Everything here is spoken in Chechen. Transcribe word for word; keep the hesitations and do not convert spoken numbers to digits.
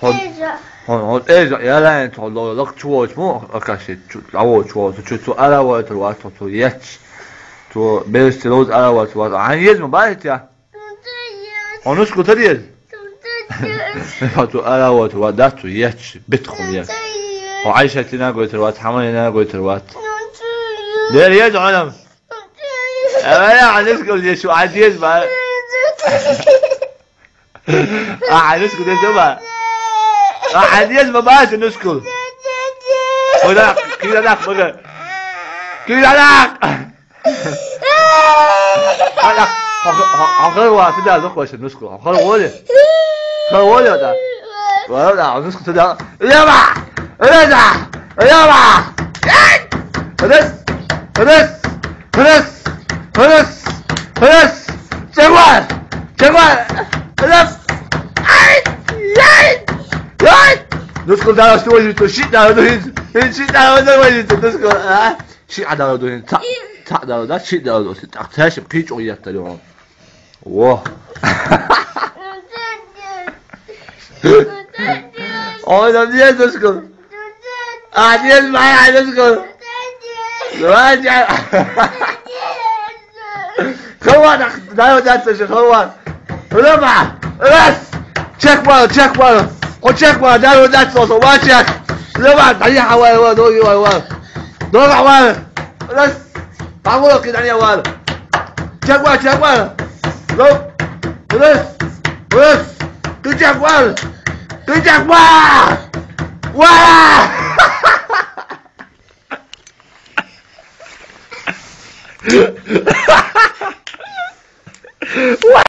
Хьо, хьо, хьо, эжа, ялайн, тхо ло, лакх чу воч мо, акаши, чу, лаво чу воч, чу, цу ара войтар вац, цу, цу, яч. Цу, берсти лоз ара войтар вац. Ан ез ма байт я? Хьо нускал тар ез? Хьо цу ара войтар вац, да цу, яч, бит хул яч. Хьо Айшатина гойтар вац, Хаманина гойтар вац. Дер ез хьонам. Ава я, ан нускал ез, шу, ан ез ма. А, ан нускал деза ба? А, ан ез ма бац нускал. Ода, кира дах, бага. Кира дах. Ана, ха, ха, ха, ха, ва, сюда, ну, хочешь, нускал. Ха, воли. Ха, воли, да. Ва, да, нускал сюда. Яма! Яма! Яма! Раз! Раз! Раз! Раз! Раз! Чагвар! Чагвар! Раз! Ай! Ай! Ай! Нускал дала, что возьмет, то щит дала, то щит дала, то возьмет, то скоро, а? Щит дала, то та, та дала, да, щит дала, то так, та щит, пич, он, я, та, он. Во. Ой, да нет, нускал. А, нет, моя, нускал. Давай, я. Хава, да, да, да, да, хава. Рыба, раз. Чек вар, чек вар. О, чек вар, да, да, да, да, чек. Рыба, да, я, хава, хава, да, я, хава. Да, хава. Раз. Павло, кидание вар. Чек вар, чек вар. Раз. Раз. Раз. Ты чек вар. Ты чек вар. Вар!